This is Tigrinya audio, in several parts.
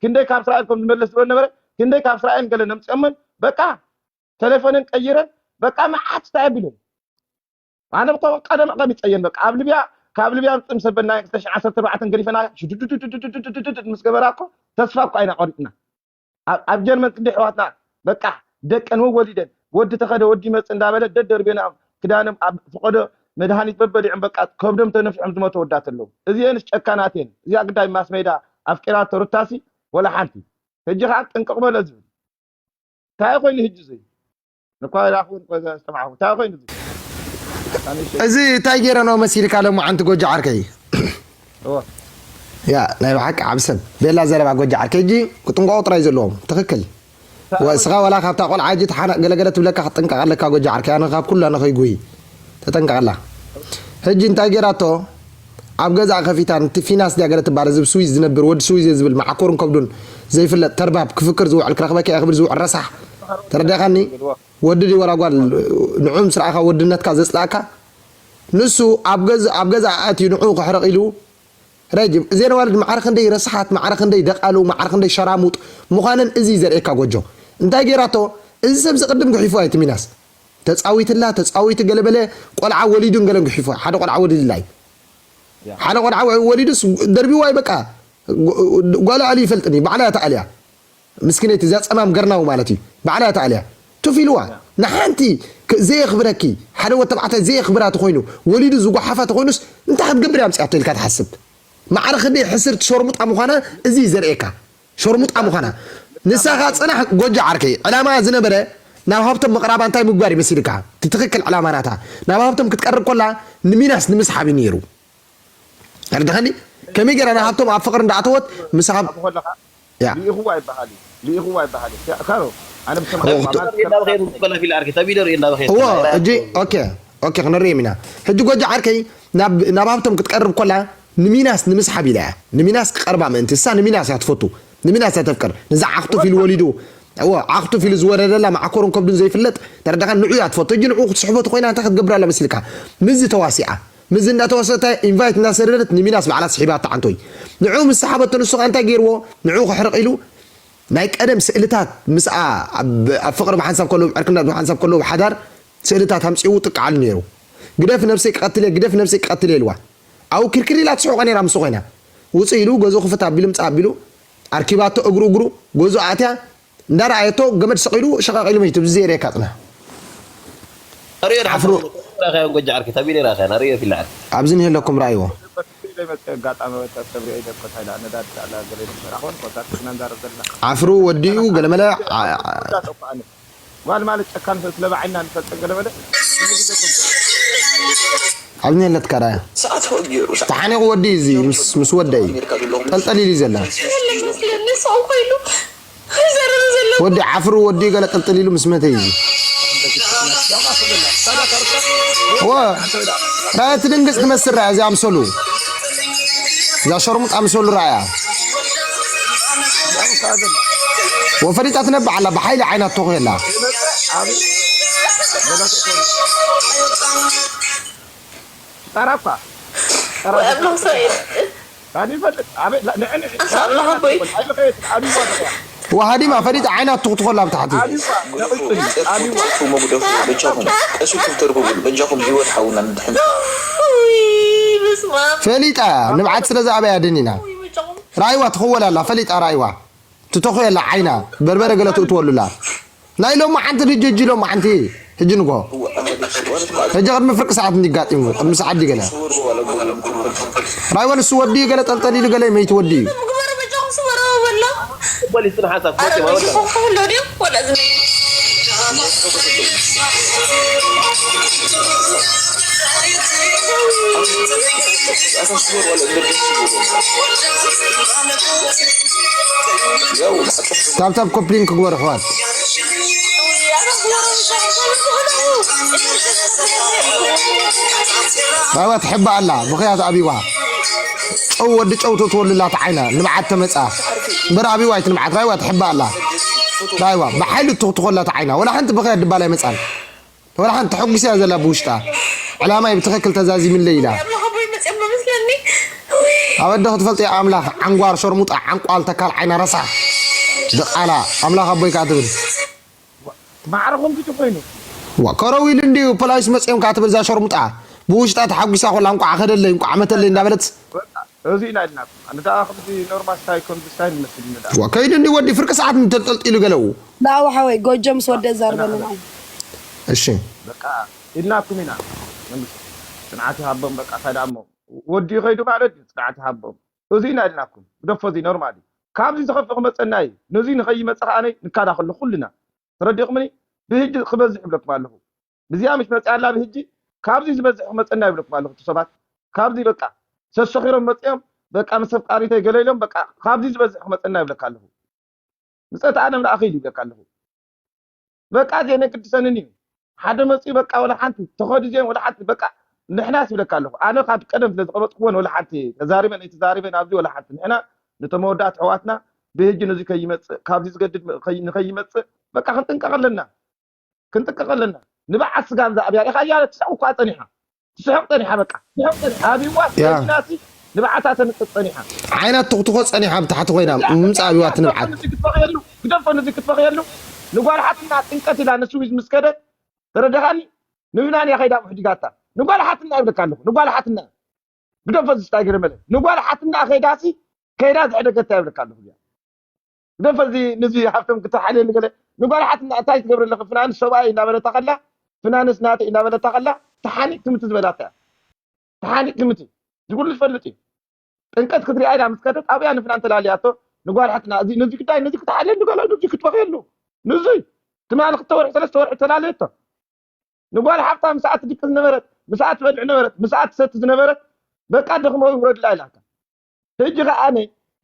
ክንደይ ካብ እስራኤል ከም ዝመለስ ዝበል ነበረ። ክንደይ ካብ እስራኤል ገለ ነምፅኦምን በቃ ተሌፎንን ቀይረን በቃ መዓት እንታይ ኣቢለን ኣነ ብኮ ቀደም ቀሚፀየን በቃ ኣብ ልብያ ካብ ልብያ ምፅም ሰበና ክልተ ሽሕ ዓሰርተ ኣርባዕተ ገዲፈና ሽዱዱዱዱዱዱዱዱዱድ ምስ ገበራ እኮ ተስፋ እኮ ኣይና ቆሪጥና ኣብ ጀርመን ክንዲ ኣሕዋትና በቃ ደቀን እውን ወሊደን ወዲ ተኸደ ወዲ መፅ እንዳበለ ደደርቤና ክዳኖም ኣብ ፍቆዶ መድሃኒት በበሊዖም በቃ ከብዶም ተነፊሖም ዝሞተ ወዳት ኣለዉ እዚኤንስ ጨካናት እየን እዚኣ ግዳይ ማስ ሜዳ ኣፍቂራ ተሩታሲ ወላ ሓንቲ ሕጂ ከዓ ጥንቅቕ በለ ዝብል እንታይ ኮይኑ ህጂ እዚ ንኳ ራኹን ቆዛ ዝተማዕኹ እንታይ ኮይኑ እዚ እዚ እንታይ ገይረ ነው መሲልካ ለሞ ሓንቲ ጎጆ ዓርከይ እዎ ያ ናይ ብሓቂ ዓብ ሰብ ቤላ ዘረባ ጎጆ ዓርከይ እጂ ክጥንቀቑ ጥራይ ዘለዎም ትኽክል ወ- ስኻ ወላ ካብታ ቆልዓ እጂ ተሓና ገለገለ ትብለካ ክትጥንቀቕ ኣለካ ጎጆ ዓርከይ ኣነ ካብ ኩሉ ኣነ ከይጉይ ተጠንቀቐላ ህጂ እንታይ ገይራቶ ኣብ ገዛ ከፊታ ንቲ ፊናስ ድያ ገለ ትባል እዚ ስዊዝ ዝነብር ወዲ ስዊዝ እየ ዝብል መዓኮርን ከብዱን ዘይፍለጥ ተርባብ ክፍክር ዝውዕል ክረኽበካ እየ ክብል ዝውዕል ረሳሕ ተረዳኻኒ ወዲ ድዩ ወላ ጓል ንዑ ምስ ረኣኻ ወድነትካ ዘፅላእካ ንሱ ኣብ ገዛ ኣብ ገዛ ኣትዩ ንዑ ክሕረቕ ኢሉ ረጅም እዘን ኣዋልድ ማዕረ ክንደይ ረስሓት ማዕረ ክንደይ ደቓሉ ማዕረ ክንደይ ሸራሙጥ ምዃነን እዚ ዘርእየካ ጎጆ እንታይ ገይራቶ እዚ ሰብ ዝቕድም ግሒፉ ኣይትሚናስ ተፃዊትላ ተፃዊቱ ገለበለ ቆልዓ ወሊዱን ገለን ግሒፉ ሓደ ቆልዓ ወሊድላ እዩ ሓደ ቆልዓ ወሊዱስ ደርቢዋ እዩ በቃ ጓሉ ኣልዩ ይፈልጥን እዩ ባዕላ እያ ተኣልያ ምስኪነይቲ እዚኣ ፀማም ገርናዊ ማለት እዩ ባዕላ እያ ተኣልያ ቱፍ ኢልዋ ንሓንቲ ዘየኽብረኪ ሓደ ወተባዕታይ ዘየኽብራ ተኮይኑ ወሊዱ ዝጓሓፋ ተኮይኑስ እንታይ ክትገብር እያ ኣምፅኣቶ ኢልካ ትሓስብ ማዕረ ክንደይ ሕስርቲ ሸርሙጣ ምዃና እዚ እዩ ዘርእየካ ሸርሙጣ ምዃና ንሳኻ ፅናሕ ጎጆ ዓርከይ ዕላማ ዝነበረ ናብ ሃብቶም ምቕራባ እንታይ ምግባር ይመስልካ እቲ ትኽክል ዕላማ ናታ ናብ ሃብቶም ክትቀርብ ኮላ ንሚናስ ንምስሓብ እዩ ነይሩ ተረድኻኒ ከመይ ገይራ ናብ ሃብቶም ኣብ ፍቕሪ እንዳኣተወት ምሳኻ ከለካ ያ ልኢኽዋ ይበሃል እዩ ልኢኽዋ ይበሃል እዩ ካሮ ኣነ ብሰምዓ እዎ እጂ ኦኬ ኦኬ ክንሪኦም ኢና ሕጂ ጎጆ ዓርከይ ናብ ናብ ሃብቶም ክትቀርብ ኮላ ንሚናስ ንምስሓብ ኢላ እያ ንሚናስ ክቀርባ ምእንቲ እሳ ንሚናስ እያ ትፈቱ ንሚናስ እያ ተፍቅር ንዛ ዓኽቱ ፊል ወሊዱ እዎ ዓኽቱ ፊል ዝወረደላ ማዕኮርን ከብዱን ዘይፍለጥ ተረዳኻ ንዑ እያ ትፈቱ እጂ ንዑ ክትስሕቦ ተኮይና እንታይ ክትገብር ኣላ መሲልካ ምዚ ተዋሲኣ ምዚ እንዳተወሰተ ኢንቫይት እንዳሰደደት ንሚናስ ባዕላ ስሒባታ ዓንቶይ ንዑ ምስ ሰሓበቶ ንሱ ከ እንታይ ገይርዎ ንዑ ክሕርቕ ኢሉ ናይ ቀደም ስእልታት ምስኣ ኣብ ፍቕሪ ብሓንሳብ ከለዉ ዕርክነት ብሓንሳብ ከለዉ ሓዳር ስእልታት ኣምፂኡ ጥቃዓሉ ነይሩ ግደፍ ነብሰይ ክቐትል እየ ግደፍ ነብሰይ ክቐትል እየ ኢልዋ ኣብኡ ክርክር ኢላ ትስሕቆ ነይራ ምስ ኮይና ውፅእ ኢሉ ገዝኡ ክፍት ኣቢሉ ምፃእ ኣቢሉ ኣርኪባቶ እግሩ እግሩ ገዝኡ ኣትያ እንዳረኣየቶ ገመድ ሰቒሉ ሸቐቕ ኢሉ መይቱ ብዚ የርእየካ ፅና ኣርእዮ ድሓፍሩ ጎጃ ዓርኪ ታቢለ ራኸ ኣርእዮ ፊላ ዓርኪ ኣብዚ ንህለኩም ረኣይዎ ይመፅእ ኣጋጣሚ ወጣት ሰብሪ ኣይደኮት ሃይላ ነዳድ ኣላ ገለ ይመራ ኾን ኮንታክት ክና እንዳረብ ዘለና ዓፍሩ ወዲኡ ገለመለ ጓል ማለት ጨካን ስለ ባዓይና ንፈልጠ ገለመለ ኣብዚ ንህለትካ ረኣያ ሰዓት ወጊሩ ተሓኒቑ ወዲ እዚ ምስ ወደ እዩ ጠልጠል ኢሉ ዘላ ወዲ ዓፍሩ ወዲ ገለ ጥልጥል ኢሉ ምስ መተ እዩ ራእያ ትድንግፅ ትመስል ራእያ እዚኣ ምሰሉ እዛ ሸርሙጥ ኣምሰሉ ራእያ ወፈሊጣ ትነብዕ ኣላ ብሓይሊ ዓይና ትተኹ የላ ጠራኳ ወሃዲማ ፈሊጥ ዓይና ትኽትኾላ ብታሕቲ መጉደፉ በጃኹም ቀሱ ክብተርጉጉ በጃኹም ህይወት ሓውና ንድሕን ፈሊጣ ንብዓት ስለ ዝኣበያ ደኒና ራይዋ ትኽወል ኣላ ፈሊጣ ራይዋ ትተኽየላ ዓይና በርበረ ገለ ትእትወሉላ ናይ ሎሚ ዓንቲ ድጅ ህጂ ሎሚ ዓንቲ ህጂ ንጎ ህጂ ቅድሚ ፍርቂ ሰዓት እንዲጋጢሙ ቅድሚ ሰዓት ዲገለ ራይወ ንሱ ወዲ ገለ ጠልጠል ኢሉ ገለ መይቲ ወዲ እዩ ታብታብ ኮፕሊን ክግበር ኣሕዋት ኣዋ ትሕባ ኣላ ብኽያት ኣብዋ ጨው ወዲ ጨው ትእትወሉ ኣላ ዓይና ንብዓት ተመፃ እምበር ኣብዋ ኣይትንብዓት ራይዋ ትሕባ ኣላ ራይዋ ብሓይሉ ትኽትኾ ኣላ ዓይና ወላ ሓንቲ ብኽያት ድባል ኣይመፃን ወላ ሓንቲ ተሐጉስ እያ ዘላ ብውሽጣ ዕላማይ ብትኽክል ተዛዚምለይ ኢላ ኣበደ ክትፈልጥ ኣምላኽ ዓንጓር ሸርሙጣ ዓንቋል ተካል ዓይና ረሳ ድቓላ ኣምላኽ ኣቦይ ከዓ ትብል ማዕረ ከምዚ ኮይኑ ዋ ከረው ኢሉ እንዲዩ ፖላይስ መፅኦም ከዓ ትብል እዛ ሸርሙጣ ብውሽጣ ተሓጒሳ ኮላ እንቋዕ ከደለይ እንቋዕ መተለይ እንዳበለት እዚ ኢና ኢልናኩም ኣነ ደኣ ከምዚ ኖርማል ስታይ ከምዚ ስታይ ንመስል ንዳ ዋ ከይዱ እንዲ ወዲ ፍርቂ ሰዓት እንተንጠልጢሉ ገለኡ ላው ሓወይ ጎጆ ምስ ወደ ዛርበኒ ንዓይ እሺ በቃ ኢልናኩም ኢና መንግስቲ ጽንዓት ይሃቦም በቃ እንታይ ደኣ እሞ ወዲ ይኸይዱ ማለት እዩ ጽንዓት ይሃቦም እዚ ኢና ኢልናኩም ግደፎ እዚ ኖርማል እዩ ካብዚ ዝኸፍእ ክመፀና እዩ ነዚ ንኸይመፅእ ከዓነ ንካዳ ከሎ ኩልና ተረዲኹምኒ ብህጂ ክበዝሕ ይብለኩም ኣለኹ ብዚኣ ምሽ መፅያ ኣላ ብህጂ ካብዚ ዝበዝሕ ክመፀና ይብለኩም ኣለኹ እቲ ሰባት ካብዚ በቃ ሰሰኺሮም መፅኦም በቃ ምስ ኣፍቃሪተይ ገለ ኢሎም በቃ ካብዚ ዝበዝሕ ክመፀና ይብለካ ኣለኹ ምፀት ኣለም ንኣኺል ይብለካ ኣለኹ በቃ እዚአን የግድሰንን እዩ ሓደ መፅኡ በቃ ወላ ሓንቲ ተኸዱ እዚአን ወላ ሓንቲ በቃ ንሕናስ ይብለካ ኣለኹ ኣነ ካብ ቀደም ስለ ዝቐመጥኩወን ወላ ሓንቲ ተዛሪበን ኣይተዛሪበን ኣብዚ ወላ ሓንቲ ንሕና ነቶም መወዳእቲ ኣሕዋትና ብህጂ ነዚ ከይመፅእ ካብዚ ዝገድድ ንኸይመፅእ በቃ ክንጥንቀቕ ኣለና ክንጥንቀቕ ኣለና ንበዓል ስጋብ ዝኣብያ ኢኻ እያ ትስሕቕ እኳ ፀኒሓ ትስሕቕ ፀኒሓ በቃ ትስሕቕ ፀኒሓ ኣብዋ ያ። ናሲ ንብዓታ ተንጥጥ ፀኒሓ ዓይና ትኽትኾ ፀኒሓ ብታሕቲ ኮይና ምምፃእ ኣብዋ ትንብዓት ክትፈኽየሉ ግደፎ ነዚ ክትፈኽየሉ ንጓል ሓትና ጥንቀት ኢላ ንስዊዝ ምስ ከደት ተረዳኻኒ ንብናን እያ ከይዳ ውሕዲጋታ ንጓል ሓትና ይብለካ ኣለኹ ንጓል ሓትና ግደፎ ዝስታይ ገረመለ ንጓል ሓትና ከይዳሲ ከይዳ ዝሕደገታ ይብለካ ኣለኹ እዚኣ ግደፎ እዚ ንዚ ሃብቶም ክትሓልየሉ ገለ ንጓል ሓትና እንታይ ትገብር ኣለኺ ፍናንስ ሰብኣይ እናበለታ ከላ ፍናንስ ናተይ እናበለታ ከላ ተሓኒቅ ትምቲ ዝበላታ እያ ተሓኒቅ ትምቲ እዚ ኩሉ ዝፈልጥ እዩ ጥንቀት ክትሪኣ ኢላ ምስ ከደት ኣብያ ንፍናን ተላልያቶ ንጓል ሓትና እዚ ነዚ ጉዳይ ነዚ ክትሓልየሉ ገለ ነዚ ክትፈኽየሉ ንዙይ ትማሊ ክልተ ወርሒ ሰለስተ ወርሒ ተላለየቶ ንጓል ሓብታ ምስኣ ትድቅስ ዝነበረት ምስኣ ትበልዕ ነበረት ምስኣ ትሰቲ ዝነበረት በቃ ደኽሞ ይውረድላ ኢላታ ሕጂ ከዓነ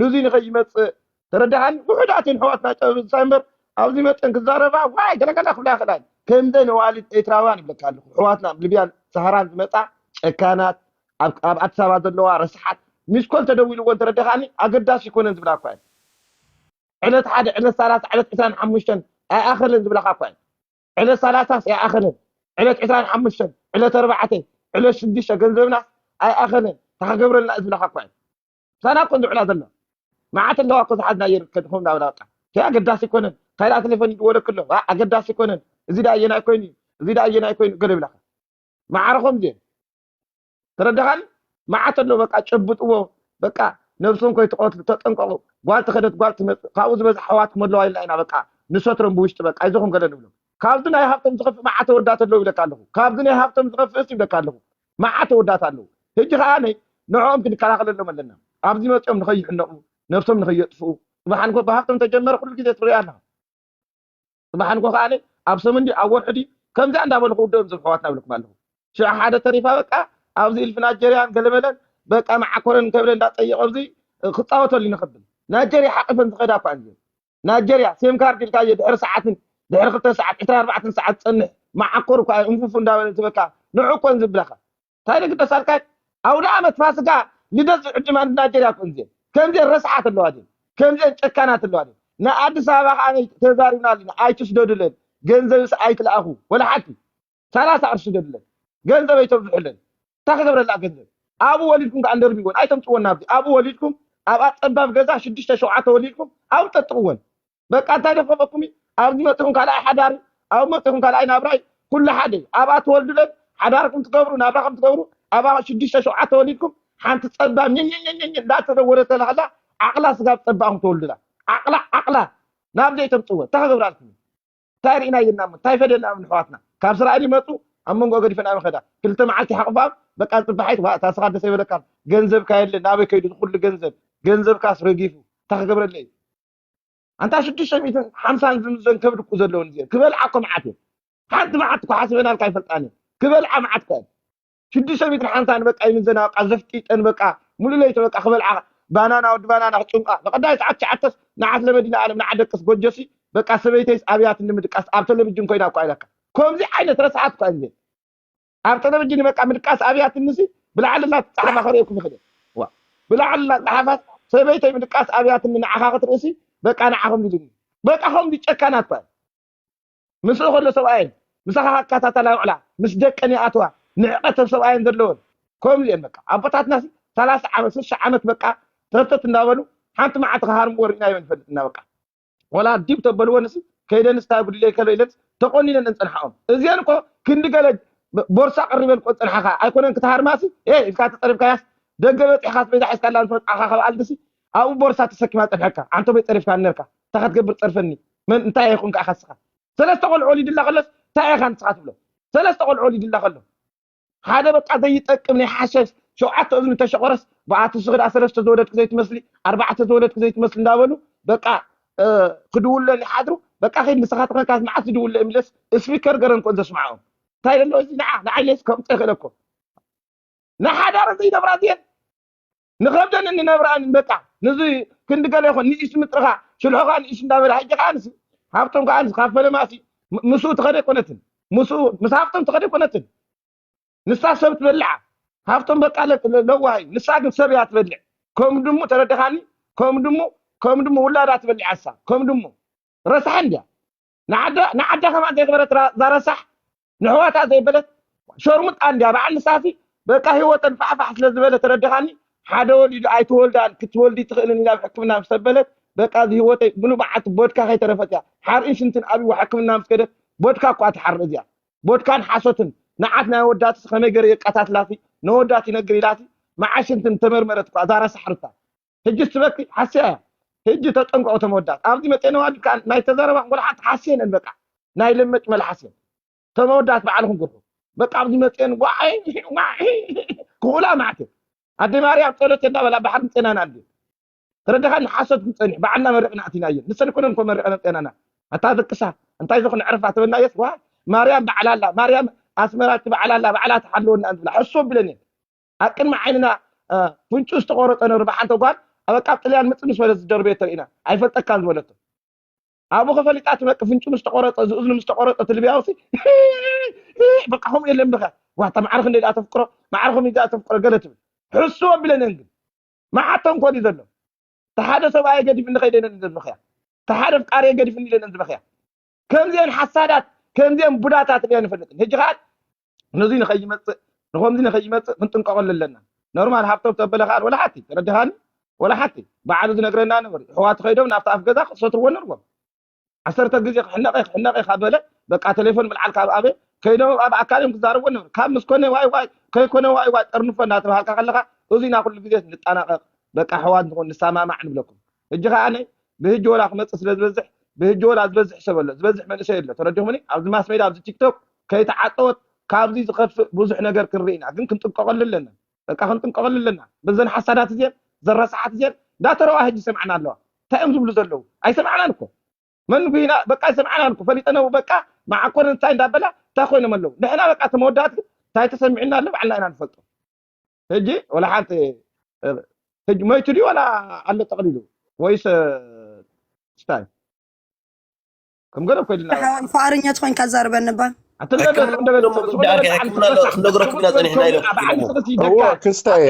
ንዙይ ንኸይመፅእ ተረዳኻኒ ውሑዳት እየን ኣሕዋትና ጨብብሳ እምበር ኣብዚ መፅን ክዛረባ ዋይ ገለገለ ክብላ ይኽእላ እየን ከምዘን ኣዋልድ ኤርትራውያን ይብለካ ኣለኹ ኣሕዋትና ኣብ ሊብያን ሰሃራን ዝመፃ ጨካናት ኣብ ኣብ ኣዲስ ኣበባ ዘለዋ ረስሓት ሚስኮል ተደዊልወን ተረዳኻኒ ኣገዳሲ ይኮነን ዝብላ እኳ እየን ዕለት ሓደ ዕለት ሰላሳ ዕለት ዕስራን ሓሙሽተን ኣይኣኸለን ዝብላኻ እኳ እዩ ዕለት ሰላሳ ኣይኣኸለን ዕለት ዕስራን ሓሙሽተን ዕለት ኣርባዕተ ዕለት ሽዱሽተ ገንዘብና ኣይኣኸለን ታክገብረልና ዝብላኻ እኳ እዩ ምሳና እኮ ዝውዕላ ዘሎ መዓት ኣለዋ እኮ ዝሓዝናዮ ይርከብ ኹም ናብላ በቃ ከይ ኣገዳሲ ኣይኮነን ካይዳ ቴሌፎን ይድወለክ ኣሎ ኣገዳሲ ኣይኮነን እዚ ዳ ኣየናይ ኮይኑ እዚ ዳ ኣየናይ ኮይኑ ገለ ይብላኻ ማዕረ ከምዚ እየን ተረዳኻኒ መዓት ኣሎ በቃ ጨብጥዎ በቃ ነብሶም ከይትቐትሉ ተጠንቀቑ ጓል ተኸደት ጓል ትመፅእ ካብኡ ዝበዝሕ ኣሕዋትኩም ኣለዋ ኢልና ኢና በቃ ንሰትሮም ብውሽጢ በቃ ይዘኹም ገለ ንብሎም ካብዚ ናይ ሃብቶም ዝኸፍእ መዓት ወዳት ኣለዉ ይብለካ ኣለኹ ካብዚ ናይ ሃብቶም ዝኸፍእስ ይብለካ ኣለኹ መዓት ወዳት ኣለዉ ሕጂ ከዓ ነይ ንዕኦም ክንከላኸለሎም ኣለና ኣብዚ መፂኦም ንኸይሕነቑ ነብሶም ንኸየጥፍኡ ፅባሕ እንኮ ብሃብቶም ተጀመረ ኩሉ ግዜ ትሪኦ ኣለኻ ፅባሕ እንኮ ከዓ ኣብ ሰሙን ድዩ ኣብ ወርሒ ድዩ ከምዚኣ እንዳበሉ ክውደኦም ዞም ኣሕዋትና ይብለኩም ኣለኹ ሽዑ ሓደ ተሪፋ በቃ ኣብዚ ኢልፊ ናጀርያን ገለመለን በቃ መዓኮረን ከብለ እንዳጠየቐ ኣብዚ ክፃወተሉ ንኽብል ናጀርያ ሓቂፈን ዝኸዳ እኳ እንዚ ናጀርያ ሴም ካርድ ኢልካዮ ድሕሪ ሰዓትን ድሕሪ ክልተ ሰዓት ዕስራ ኣርባዕተን ሰዓት ዝፀንሕ መዓኮር እኳ እንፉፉ እንዳበለ ትበካ ንዑ እኮ ዝብለኻ እንታይ ደግደሳልካ ኣውደ ዓመት ፋስጋ ልደት ዝዕድማ ናጀርያ እኮ እንዚአን ከምዚአን ረስሓት ኣለዋ ድየን ከምዚአን ጨካናት ኣለዋ ድየን ንኣዲስ ኣበባ ከዓ ተዛሪብና ኣለና ኣይትስደዱለን ገንዘብስ ኣይትልኣኹ ወላ ሓንቲ ሰላሳ ቅርሺ ስደዱለን ገንዘብ ኣይተብዝሑለን እንታይ ክገብረላ ገንዘብ ኣብኡ ወሊድኩም ከዓ እንደርቢወን ኣይተምፅወን ናብዚ ኣብኡ ወሊድኩም ኣብኣ ፀባብ ገዛ ሽዱሽተ ሸውዓተ ወሊድኩም ኣብኡ ጠጥቕወን በቃ እንታይ ደፈቐኩም እዩ ኣብዚ መፅኹም ካልኣይ ሓዳር ኣብ መፅኹም ካልኣይ ናብራይ ኩሉ ሓደ እዩ ኣብኣ ትወልዱለን ሓዳርኩም ትገብሩ ናብራኹም ትገብሩ ኣብኣ ሽዱሽተ ሸውዓተ ወሊድኩም ሓንቲ ፀባብ ኘኘኘኘ እንዳተደወለ ተለኸላ ዓቕላ ስጋብ ፀባኹም ትወልዱላ ዓቕላ ዓቕላ ናብ ዘይተምፅወ እንታይ ክገብራልኩም እንታይ ርኢና የና እንታይ ፈደና ምን ኣሕዋትና ካብ እስራኤል ይመፁ ኣብ መንጎ ገዲፈን ኣበ ከዳ ክልተ መዓልቲ ሓቕፋ በቃ ፅባሓይት ዋ እታ ስኻ ደሰ ይበለካ ገንዘብካ የለ ናበይ ከይዱ ዝኩሉ ገንዘብ ገንዘብካስ ረጊፉ እንታይ ክገብረለ እዩ ኣንታ ሽዱሽተ ሚእትን ሓምሳን ዝምዘን ከብዲ እኮ ዘለውን እዚአን ክበልዓ እኮ መዓት እየን ሓንቲ መዓት እኮ ሓሲበናልካ ኣይፈልጣን እየን ክበልዓ መዓት እኮ እየን ሽዱሽተ ሚእትን ሓምሳን በቃ ይምዘና በቃ ዘፍጢጠን በቃ ሙሉ ለይቲ በቃ ክበልዓ ባናና ወዲ ባናና ክጭንቃ በቀዳይ ሰዓት ትሽዓተስ ንዓት ለመዲና ኣለም ንዓ ደቅስ ጎጆሲ በቃ ሰበይተይስ ኣብያትኒ ምድቃስ ኣብ ቴሌቪዥን ኮይና እኳ ኢለካ ከምዚ ዓይነት ረስሓት እኳ እንዜ ኣብ ቴሌቪዥን በቃ ምድቃስ ኣብያትንሲ ብላዕሊ ላ ጸሓፋ ከርእየኩም ይኽእል እየ። ዋ ብላዕሊ ላ ጸሓፋት ሰበይተይ ምድቃስ ኣብያትኒ ንዓኻ ክትርእሲ በቃ ንዓ ከምዚ ኢሉኒ በቃ ከምዚ ጨካናት እኳ ምስኡ ከሎ ሰብኣየን ምሳኻ ክከታተላ ይውዕላ ምስ ደቀን ይኣትዋ ንዕቀት ኣብ ሰብኣየን ዘለወን ከምዚ እየን በቃ ኣቦታትናሲ ሰላሳ ዓመት ስሳ ዓመት በቃ ተርተት እንዳበሉ ሓንቲ መዓልቲ ክሃርምዎ ርኢናዮ ንፈልጥ እና በቃ ወላ ዲብ ተበልዎ ንሲ ከይደንስ ታ ጉድለይ ከሎ ኢለንስ ተቆኒነን እንፀንሓኦም እዚአን እኮ ክንዲ ገለ ቦርሳ ቀሪበን እኮ ፀንሓኻ ኣይኮነን ክትሃርማሲ እ ኢልካ ተፀሪፍካያስ ደገ በፂሕካ ስበይዛ ሒዝካላ ምስ መፅዓኻ ካብ ኣልድሲ ኣብኡ ቦርሳ ተሰኪማ ፀንሐካ ኣንቶ ቤት ፀሪፍካ ነርካ እንታይ ክትገብር ፀርፈኒ መን እንታይ ይኹን ከዓ ከስኻ ሰለስተ ቆልዑ ወሊድላ ከሎስ እንታይ ኢኻ ንስኻ ትብሎ ሰለስተ ቆልዑ ወሊድላ ከሎ ሓደ በቃ ዘይጠቅም ናይ ሓሸሽ ሸውዓተ እዝኒ ተሸቆረስ ብኣቲ ስኽዳ ሰለስተ ዝወለድክ ዘይትመስሊ ኣርባዕተ ዝወለድክ ዘይትመስሊ እንዳበሉ በቃ ክድውለን ይሓድሩ በቃ ኸይድ ንስኻ ተኾንካስ መዓስ ዝድውለ የሚለስ ስፒከር ገረን ኮን ዘስምዓኦም እንታይ ደሎ እዚ ንዓ ንዓይለስ ከምፀ ይኽእለኮ ንሓዳረ ዘይነብራ እዚአን ንኸብደን እንነብራን በቃ ንዚ ክንዲ ገለ ይኾን ንኢስ ምጥርኻ ሽልሖኻ ንኢስ እንዳበለ ሕጂ ከዓ ንስ ሃብቶም ከዓ ንስ ካብ ፈለማሲ ምስኡ ትኸደ ኣይኮነትን ምስኡ ምስ ሃብቶም ትኸደ ኣይኮነትን ንሳ ሰብ ትበልዓ ሃብቶም በቃ ለዋሂ ንሳ ግን ሰብ እያ ትበልዕ ከም ድሙ ተረድኻኒ ከም ድሙ ከም ድሙ ውላዳ ትበልዓ እሳ ከም ድሙ ረሳሕ እንድያ ንዓዳ ንዓዳ ከማን ዘይክበረት ዛረሳሕ ንሕዋታ ዘይበለት ሸርሙጣ እንድያ በዓል ንሳሲ በቃ ህይወተን ፋሕፋሕ ስለ ዝበለ ተረድኻኒ ሓደ ወሊዱ ኣይትወልዳን ክትወልዲ ትኽእልን ኢላ ኣብ ሕክምና ምስ ተበለት በቃ እዚ ህይወተይ ምሉ በዓልቲ ቦድካ ከይተረፈት እያ ሓርእን ሽንትን ኣብይዋ ሕክምና ምስ ከደት ቦድካ እኳ ትሓርእ እዚኣ ቦድካን ሓሶትን ንዓት ናይ ወዳትስ ከመይ ገይረ የቃታትላሲ ነወዳት ይነግር ኢላሲ መዓት ሽንትን ተመርመረት እኳ እዛ ረሳሕ ሩታ ሕጂ ትበኪ ሓስያ እያ ሕጂ ተጠንቀቑ ተመወዳት ኣብዚ መጤ ነዋዲ ከዓ ናይ ተዘረባ ወላ ሓንቲ ሓስየን እየን በቃ ናይ ለመጭ መልሓስ እየን ተመወዳት በዓልኹም ግርሑ በቃ ኣብዚ መጤን ዋዒ ዋዒ ክኹላ ማዕት ኣደ ማርያም ጸሎት እንዳበላ ባሕሪ ምጤናና እንዲ ተረዳኻ ንሓሶት ክንጸኒሕ በዓልና መሪቕና ኣቲናየን ንሰን ኮነን ኮ መሪቐን ጤናና ኣታ ደቅሳ እንታይ ዝኾነ ዕርፋ ተበናየስ ዋ ማርያም በዓላላ ማርያም ኣስመራ ትበዓላላ በዓላ ትሓልወና እንብላ ሕሶ ብለን እየን ኣብ ቅድሚ ዓይንና ፍንጩ ዝተቆረጠ ነሩ ብሓንቲ ጓል ኣብ ኣቃብ ጥልያን ምፅ ምስ በለት ዝደርበየቶ ርኢና ኣይፈልጠካን ዝበለቶ ኣብኡ ከፈሊጣ ትበቂ ፍንጩ ምስ ተቆረጠ ዝእዝኑ ምስ ተቆረጠ ትልብያውሲ በቃ ከምኡ የለን ብኻ ዋታ ማዕረ ክንደይ ደኣ ተፍቅሮ ማዕረ ከምኡ ደኣ ተፍቅሮ ገለ ትብል ሕሱ ኣቢለንን ግን መዓቶም ኮዲ ዘሎ ተሓደ ሰብኣየ ገዲፍኒ ከይደነን ዘዝበኽያ ተሓደ ፍቃርየ ገዲፍኒ ኢለንን ዝበኽያ ከምዚአን ሓሳዳት ከምዚአን ቡዳታት እያ ንፈልጥን ሕጂ ከዓ ነዙይ ንኸይመፅእ ንኸምዚ ንኸይመፅእ ክንጥንቀቐሉ ኣለና ኖርማል ሃብቶም ተበለ ከዓ ወላ ሓቲ ተረድኻኒ ወላ ሓቲ በዓሉ ዝነግረና ነበር ኣሕዋቱ ከይዶም ናብቲ ኣፍ ገዛ ክሰትርዎ ነርዎም ዓሰርተ ግዜ ክሕነቐ ክሕነቐ ካብ በለ በቃ ቴሌፎን ምልዓል ካብ ኣበ ከይዶም ኣብ ኣካል እዮም ክዛረብዎ ነበር ካብ ምስ ኮነ ዋይ ዋይ ከይኮነ ዋይ ዋይ ጠርንፎ እናተባሃልካ ከለኻ እዙይ ና ኩሉ ግዜ ንጠናቐቕ በቃ ኣሕዋት ንኾን ንሰማማዕ ንብለኩም ሕጂ ከዓ ኣነ ብህጂ ወላ ክመፅእ ስለ ዝበዝሕ ብህጂ ወላ ዝበዝሕ ሰብ ኣሎ ዝበዝሕ መንእሰይ ኣሎ ተረዲኹምኒ ኣብዚ ማስ ሜዳ ኣብዚ ቲክቶክ ከይተዓፀወት ካብዚ ዝኸፍእ ብዙሕ ነገር ክንርኢ ኢና ግን ክንጥንቀቐሉ ኣለና በቃ ክንጥንቀቐሉ ኣለና በዘን ሓሳዳት እዚአን ዘረሳሓት እዚአን እንዳተረዋ ህጂ ሰምዓና ኣለዋ እንታይ እዮም ዝብሉ ዘለዉ ኣይሰምዓናን እኮ መን ጉሂና በቃ ኣይሰምዓናን እኮ ፈሊጠነው በቃ መዓኮነ እንታይ እንዳበላ እንታይ ኮይኖም ኣለዉ ንሕና በቃ ተመወዳት እንታይ ተሰሚዑና ኣሎ ባዕልና ኢና ንፈልጦ ሕጂ ወላ ሓንቲ ሕጂ መይቱ ድዩ ወላ ኣሎ ጠቕሊሉ ወይስ ስታይ ከም ገለ ኮይልና ፈቃረኛ ትኾንካ ዛርበኒ ባ ክነግረኩም ኢና ፀኒሕና ኢሎም ክስታይ